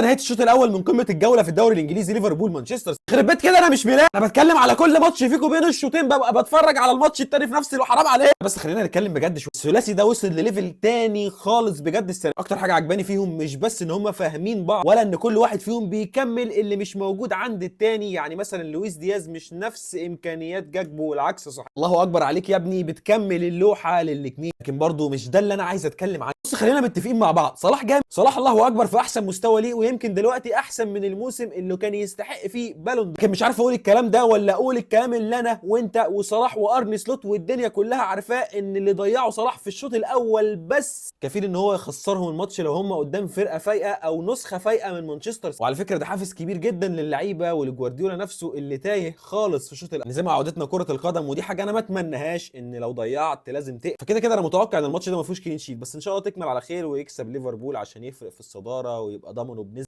نهاية الشوط الاول من قمة الجولة في الدوري الانجليزي، ليفربول مانشستر. خرب بيت كده، انا مش ملاك، انا بتكلم على كل ماتش فيكم بين الشوطين ببقى بتفرج على الماتش التاني في نفس الوقت، حرام عليك. بس خلينا نتكلم بجد شوية، الثلاثي ده وصل ل level تاني خالص بجد السنة. اكتر حاجة عجباني فيهم مش بس ان هم فاهمين بعض، ولا ان كل واحد فيهم بيكمل اللي مش موجود عند التاني. يعني مثلا لويس دياز مش نفس امكانيات جاكبو والعكس صح. الله اكبر عليك يا ابني، بتكمل اللوحة للاثنين. لكن برضو مش ده اللي انا عايز اتكلم عنه. بص خلينا متفقين مع بعض، صلاح جامد، صلاح الله اكبر في احسن مستوى ليه، ويمكن دلوقتي احسن من الموسم اللي كان يستحق فيه بالون. لكن مش عارف اقول الكلام ده ولا اقول الكلام اللي انا وانت وصلاح وارني سلوت والدنيا كلها عارفاه، ان اللي ضيعه صلاح في الشوط الاول بس كفيل ان هو يخسرهم الماتش لو هم قدام فرقه فايقه او نسخه فايقه من مانشستر. وعلى فكرة ده حافز كبير جدا للعيبة ولجوارديولا نفسه اللي تايه خالص في الشوط الاول. زي ما عودتنا كره القدم، ودي حاجة انا ما اتمنهاش، ان لو ضيعت لازم تقفل. فكده كده انا متوقع ان الماتش ده ما فيهوش clean sheet، بس ان شاء الله تكمل على خير ويكسب ليفربول عشان يفرق في الصدارة ويبقى ضمنوا بنسبة